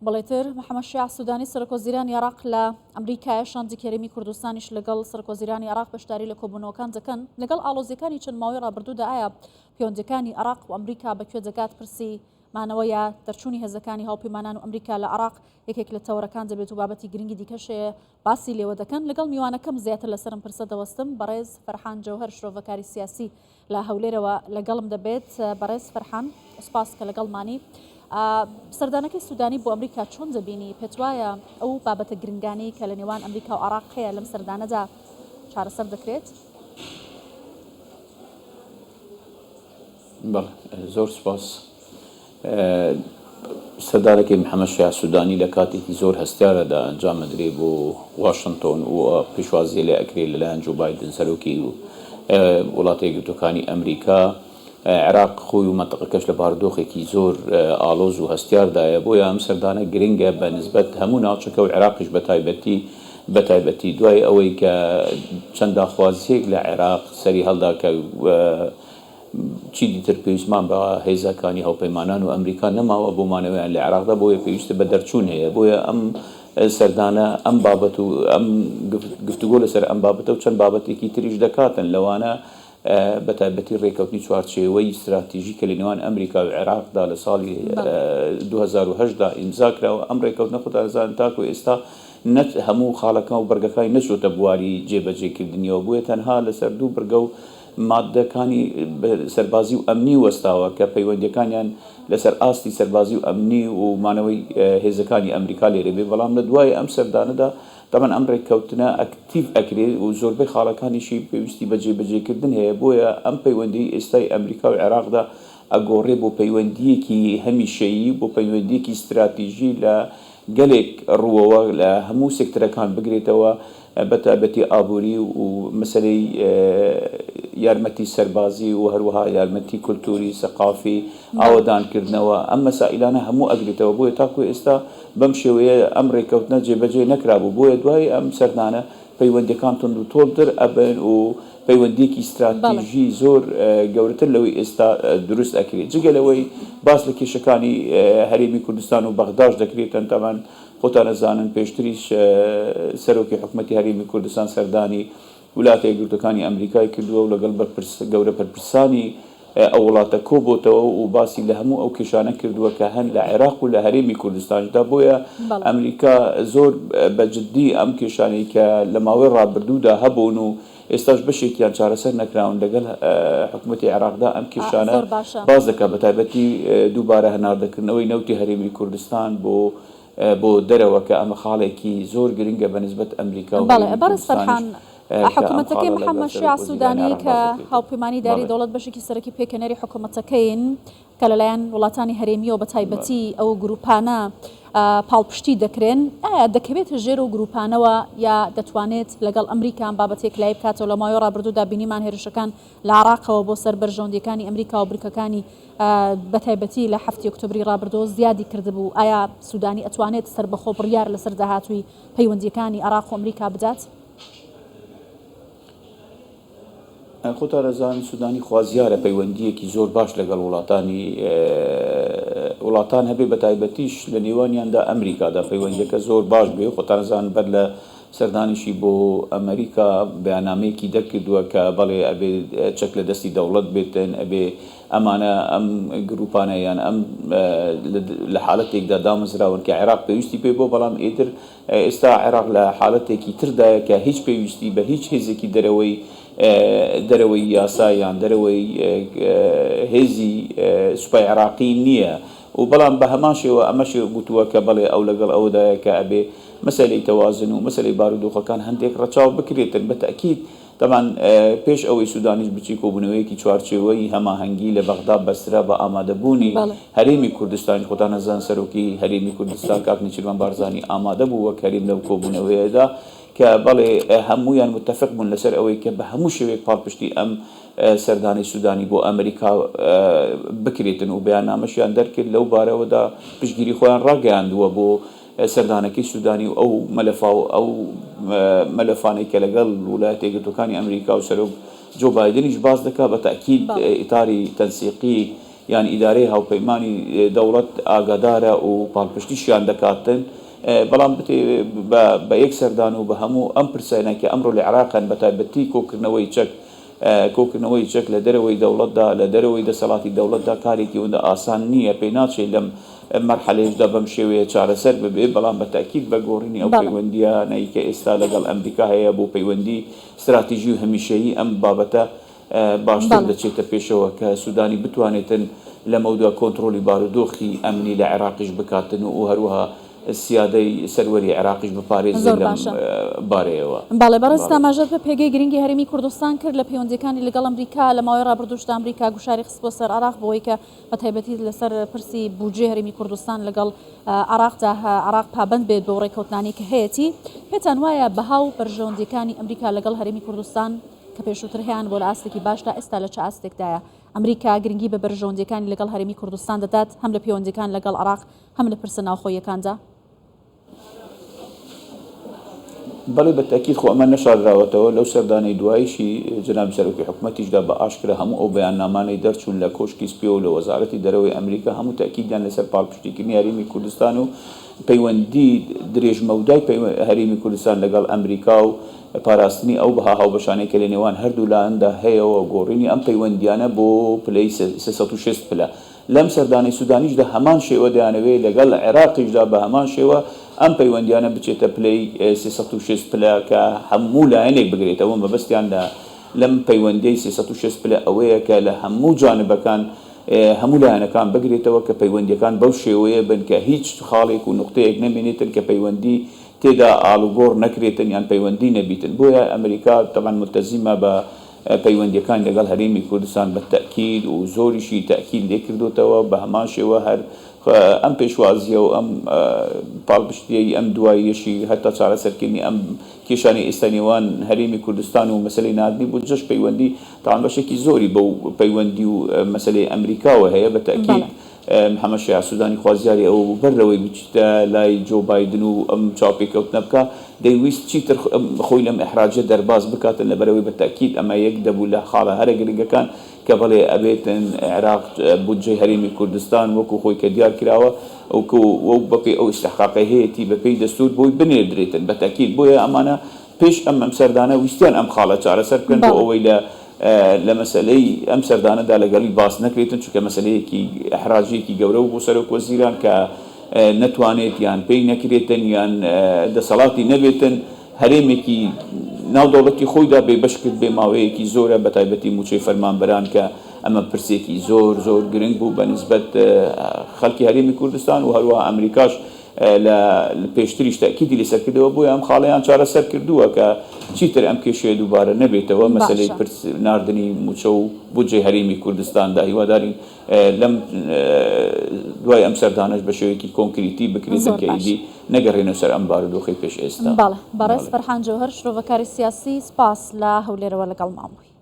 بەڵێتر، محەمەد شیاع سودانی سەرۆکوەزیرانی عێراق لە ئەمریکایە، شاندی هەرێمی کوردستانیش لەگەڵ سەرۆکوەزیرانی عێراق بەشداری لە کۆبوونەوەکان دەکەن. لەگەڵ ئاڵۆزییەکانی چەند ماوەی ڕابردوودا ئایا پەیوەندییەکانی عێراق و ئەمریکا بە کوێ دەگات؟ پرسی مانەوە یا دەرچوونی هێزەکانی هاوپەیمانان و ئەمریکا لە عێراق یەکێک لە تەوەرەکان دەبێت و بابەتی گرنگی دیکەش هەیە باسی لێوە دەکەن. لەگەڵ میوانەکەم زیاتر لەسەر ئەم پرسە دەوەستم، بەڕێز فەرحان جەوهەر شرۆڤەکاری سیاسی لە هەولێرەوە لەگەڵم دەبێت. بەڕێز فەرحان سوپاس کە لەگەڵمانی. سەردانەکەی سودانی بۆ ئەمریکا چۆن دەبینی؟ پێتوایە ئەو بابەتە گرنگانەی کە لە نێوان ئەمریکا و عێراق هەیە لەم سەردانەدا چارەسەر دەکرێت؟ بەڵێ زۆر سوپاس. سەردانەکەی محەمەد شیاع سودانی لە کاتێکی زۆر هەستیارەدا ئەنجام ئەدرێ بۆ واشنتۆن و پێشوازیی لێ ئەکرێ لەلایەن جۆ بایدن سەرۆکی وڵاتە یەکگرتووەکانی ئەمریکا. عێراق خۆی و مەنتقەکەش لە بارودۆخێکی زۆر ئاڵۆز و هەستیاردایە، بۆیە ئەم سەردانە گرنگە بە نسبەت هەموو ناوچەکە و عێراقیش بە تایبەتی بە تایبەتی دوای ئەوەی کە چەند داخوازییەک لە عێراق سەری هەڵدا کە چیدیتر پێویستمان بە هێزەکانی هاوپەیمانان و ئەمریکا نەماوە بۆ مانەوەیان لە عێراقدا، بۆیە پێویستە بە دەرچوون هەیە، بۆیە ئەم سەردانە ئەم بابەت و ئەم گفتوگۆ لەسەر ئەم بابەتە و چەند بابەتێکی تریش دەکاتن، لەوانە بە تایبەتی رێککەوتنی چوارچێوەی ستراتیژی کە لە نێوان ئەمریکا و عێراقدا لە ساڵی 2008 دا ئیمزا کراوە، ئەم رێککەوتنە خۆتان دەزانن تاکو ئێستا نە هەموو خاڵەکان و بڕگەکانی نەچۆتە بواری جێبەجێکردنیەوە، بۆیە تەنها لەسەر دوو بڕگە و ماددەکانی سەربازی و ئەمنی وەستاوە کە پەیوەندیەکانیان لەسەر ئاستی سەربازی و ئەمنی و مانەوەی هێزەکانی ئەمریکا لێرە بێ، بەڵام لە دوای ئەم سەردانەدا تەبعەن ئەم رێککەوتنە ئەکتیڤ ئەکرێ و زۆربەی خاڵەکانیشی پێویستی بە جێبەجێکردن هەیە، بۆیە ئەم پەیوەندیەی ئێستای ئەمریکا و عێراقدا ئەگۆڕێ بۆ پەیوەندیەکی هەمیشەیی، بۆ پەیوەندیەکی ستراتیژی لە گەلێک ڕووەوە لە هەموو سێکتەرەکان بگرێتەوە بە تایبەتی ئابووری و مەسەلەی یارمەتی سەربازی و هەروەها یارمەتی کولتووری، سەقافی، ئاوەدانکردنەوە، ئەم مەسائیلانە هەموو ئەگرێتەوە، بۆیە تاکوو ئێستا بەم شێوەیە ئەم ڕێککەوتنە جێبەجێ نەکرابوو، بۆیە دوای ئەم سەردانە پەیوەندییەکان توندوتۆڵتر ئەبن و پەیوەندییەکی ستراتیژی زۆر گەورەتر لەوەی ئێستا دروست ئەکرێت، جگە لەوەی باس لە کێشەکانی هەرێمی کوردستان و بەغداش دەکرێتن، تەبعەن خۆتان ئەزانن پێشتریش سەرۆکی حکومەتی هەرێمی کوردستان سەردانی ولاتە یەکگرتووەکانی ئەمریکای کردووە و لەگەڵ بەرپرس گەورە پەرپرسانی ئەو وڵاتە کۆبۆتەوە و باسی لە هەموو ئەو کێشانە کردووە کە هەن لە عێراق و لە هەرێمی کوردستانیشدا، بۆیە ئەمریکا زۆر بە جددی ئەم کێشانەی کە لە ماوەی ڕابردوودا هەبوون و ئێستاش بەشێکیان چارەسەر نەکراون لەگەڵ حکومەتی عێراقدا ئەم کێشانە باس دەکات، بەتایبەتی دووبارە هەناردەکردنەوەی نەوتی هەرێمی کوردستان بۆ بۆ دەرەوە کە ئەمە خاڵێکی زۆر گرنگە بە نسبەت ئەمریکا و بەڵێ هەرێمی بەڕێز کوردستانیش فەرحان کە ئەم حکومەتەکەی خاڵە لەگەڵ محەممەد سەرۆک شیاع وەزیرانی سوودانی عێراق کە باس دەکرێتن. هاوپەیمانی داری بەڵێ. دەوڵەت بەشێکی سەرەکی پێکهێنەری حکومەتەکەین کە لەلایەن وڵاتانی هەرێمییەوە بە تایبەتی ئەو گرووپانە پاڵپشتی دەکرێن، ئایا دەکەوێتە ژێر ئەو گرووپانەوە یا دەتوانێت لەگەڵ ئەمریکا ئەم بابەتە یەکلایی بکاتەوە؟ لە ماوەی ڕابردوودا بینیمان هێرشەکان لە عێراقەوە بۆ سەر بەرژەوەندییەکانی ئەمریکا و بنکەکانی بەتایبەتی لە حەفتی ئۆکتۆبری ڕابردووە زیادی کردبوو، ئایا سودانی ئەتوانێت سەربەخۆ بڕیار لەسەر داهاتووی پەیوەندییەکانی عێراق و ئەمریکا بدات؟ خۆتان ئەزانن سودانی خوازیارە پەیوەندییەکی زۆر باش لەگەڵ وڵاتانی وڵاتان هەبێ بەتایبەتیش لە نێوانیاندا ئەمریکادا پەیوەندیەکە زۆر باش بێ خۆتان ئەزانن بەر لە سەردانیشی بۆ ئەمریکا بەیاننامەیەکی دەرکردووە کە بەڵێ ئەبێ چەک لە دەستی دەوڵەت بێتن ئەبێ ئەمانە ئەم گروپانە یان ئەم لە حالەتێکدا دامەزراون کە عێراق پێویستی پێ بووە بەڵام ئیتر ئێستا عێراق لە حالەتێکی تردایە کە هیچ پێویستی بە هیچ هێزێکی دەرەوەی دەرەوەی یاسا یان دەرەوەی هێزی سوپای عێراقی نییە و بەڵام بە هەمان شێوە ئەمەشی گوتووە کە بەڵێ ئەو لەگەڵ ئەوەدایە کە ئەبێ مەسەلەی تەوازن و مەسەلەی بارودۆخەکان هەندێک ڕەچاو بکرێتن بە تەئکید تەبعەن پێش ئەوەی سودانیش بچی کۆبوونەوەیەکی چوارچێوەی هەماهەنگی لە بەغدا بەسترا بە ئامادەبوونی هەرێمی کوردستانیش، خۆتان ئەزانن سەرۆکی هەرێمی کوردستان کاک نێچیرڤان بارزانی ئامادە بوو وەک هەرێم لەو کۆبوونەوەیەدا کە بەڵێ هەموویان متەفق بوون لەسەر ئەوەی کە بە هەموو شێوەیەک پاڵپشتی ئەم سەردانەی سودانی بۆ ئەمریکا بکرێتن و بەیاننامەشیان دەرکرد لەو بارەوەدا پشتگیری خۆیان ڕاگەیاندووە بۆ سەردانەکەی سودانی و ئەو مەلەفا و ئەو مەلەفانەی کە لەگەڵ ولایەتە یەکگرتووەکانی ئەمریکا و سەرۆک جۆ بایدنیش باس دەکات بە تەئکید ئیتاری تەنسیقی. یان ئیدارەی هاوپەیمانی دەوڵەت ئاگادارە و پاڵپشتیشیان دەکاتن، بەڵام بتەوێ بە بە یەک سەردان و بە هەموو ئەم پرسانە کە ئەمڕۆ لە عێراق هەن بە تایبەتی کۆکردنەوەی چەک کۆکردنەوەی چەک لە دەرەوەی دەوڵەتدا لە دەرەوەی دەسەڵاتی دەوڵەتدا کارێکی ئەوەندە ئاسان نییە پێ ناچێ لەم مەرحەلەیەشدا بەم شێوەیە چارەسەر ببێ بەڵام بە تەئکید بە گۆڕینی ئەو پەیوەندییانەی کە ئێستا لەگەڵ ئەمریکا هەیە بۆ پەیوەندی ستراتیژی و هەمیشەیی ئەم بابەتە باشتر دەچێتە پێشەوە کە سودانی بتوانێتن لەمەودوا کۆنتڕۆڵی بارودۆخی ئەمنی لە عێراقیش بکاتن و هەروەها سیادەی سەروەری عێراقیش بپارێزێت زۆر لەم باشە. بارەیەوە. بەڵێ بەڕێزت بەڵێ. ئاماژەت بە پێگەی گرنگی هەرێمی کوردستان کرد لە پەیوەندییەکانی لەگەڵ ئەمریکا، لە ماوەی ڕابردووشدا ئەمریکا گوشاری خستبووە سەر عێراق بۆوەی کە بە تایبەتی لەسەر پرسی بودجەی هەرێمی کوردستان لەگەڵ عێراقدا عێراق پابەند بێت بەو ڕێککەوتنانەی کە هەیەتی، پێتان وایە بەها و بەرژەوەندییەکانی ئەمریکا لەگەڵ هەرێمی کوردستان کە پێشووتر هەیان بووە لە ئاستێکی باشدا ئێستا لە چ ئاستێکدایە؟ ئەمریکا گرنگی بە بەرژەوەندییەکانی لەگەڵ هەرێمی کوردستان دەدات هەم لە پەیوەندییەکان لەگەڵ عێراق هەم لە پرسە ناوخۆییەکاندا؟ بەڵێ بە تەئکید خۆ ئەمە نەشاردراوەتەوە، لەو سەردانەی دواییشی جەنابی سەرۆکی حکومەتیشدا بە ئاشکرا هەموو ئەو بەیاننامانەی دەرچوون لە کۆشکی سپیەوە و لە وەزارەتی دەرەوەی ئەمریکا هەموو تەئکیدیان لەسەر پاڵپشتیکردنی هەرێمی کوردستان و پەیوەندی درێژمەودای هەرێمی کوردستان لەگەڵ ئەمریکا و پاراستنی ئەو بەها هاوبەشانەی کە لە نێوان هەردوولاندا هەیە و گۆڕینی ئەم پەیوەندییانە بۆ پلەی 360 پلە لەم سەردانەی سودانیشدا هەمان شێوە دەیانەوێت لەگەڵ عێراقیشدا بە هەمان شێوە ئەم پەیوەندییانە بچێتە پلەی 360 پلە کە هەموو لایەنێک بگرێتەوە مەبەستیان لە لەم پەیوەندیی 360 پلە ئەوەیە کە لە هەموو جانبەکان هەموو لایەنەکان بگرێتەوە کە پەیوەندییەکان بەو شێوەیە بن کە هیچ خاڵێک و نوقتەیەک نەمێنێتن کە پەیوەندی تێدا ئاڵوگۆڕ نەکرێتن یان پەیوەندی نەبیتن بۆیە ئەمریکا تەبعەن مولتەزیمە بە پەیوەندیەکانی لەگەڵ هەرێمی کوردستان بە تەئکید و زۆریشی تەئکید لێ کردۆتەوە بە هەمان شێوە هەر ئەم پێشوازیە و ئەم پاڵپشتیەی ئەم دواییەشی هەتا چارەسەرکردنی ئەم کێشانەی ئێستا نێوان هەرێمی کوردستان و مەسەلەی ناردنی بودجەش پەیوەندی تەبعەن بەشێکی زۆری بەو پەیوەندی و مەسەلەی ئەمریکاوە هەیە بە تەئکید محەمەد شیاع سودانی خوازیاری ئەوە بوو بەر لەوەی بچیتە لای جۆ بایدن و ئەم چاوپێکەوتنە بکا، دەیویست چیتر خۆی لەم ئیحراجە دەرباز بکاتن، لەبەرئەوەی بە تەئکید ئەمە یەک دەبوو لە خاڵە هەرە گرنگەکان کە بەڵێ ئەبێتن عێراق بودجەی هەرێمی کوردستان وەکو خۆی کە دیار کراوە و بەپێی ئەو ئیستحقاقەی هەیەتی بەپێی دەستور بۆی بنێردرێتن بە تەئکید بۆیە ئەمانە پێش ئەم ئەم سەردانە ویستیان ئەم خاڵە چارەسەر بکەن بۆ ئەوەی لە لە مەسەلەی ئەم سەردانەدا لەگەڵی باس نەکرێتن چونکە مەسەلەیەکی ئیحراجیەکی گەورە بوو بۆ سەرۆک وەزیران کە نەتوانێت یان پێی نەکرێتن یان دەسەڵاتی نەبێتن هەرێمێکی ناو دەوڵەتی خۆیدا بێ بەش کرد بێ ماوەیەکی زۆرە بە تایبەتی موچەی فەرمانبەران کە ئەمە پرسێکی زۆر زۆر گرنگ بوو بە نسبەت خەڵکی هەرێمی کوردستان و هەروەها ئەمریکاش لە پێشتریش تەئکیدی لەسەر کردەوە، بۆیە ئەم خاڵەیان چارەسەر کردووە کە چیتر ئەم کێشەیە دووبارە نەبێتەوە، مەسەلەی باشە. پرس ناردنی مووچە و بودجەی هەرێمی کوردستاندا، هیوادارین لەم دوای ئەم سەردانەش بە شێوەیەکی کۆنکریتی بکرێتن زۆر کە باش. ئیدی نەگەڕێنەوە سەر ئەم بارودۆخەی پێش ئێستا. بەڵێ بەڕێز بەڵێ. فەرحان جەوهەر شرۆڤەکاری سیاسی سپاس لە هەولێرەوە لەگەڵمان بووی.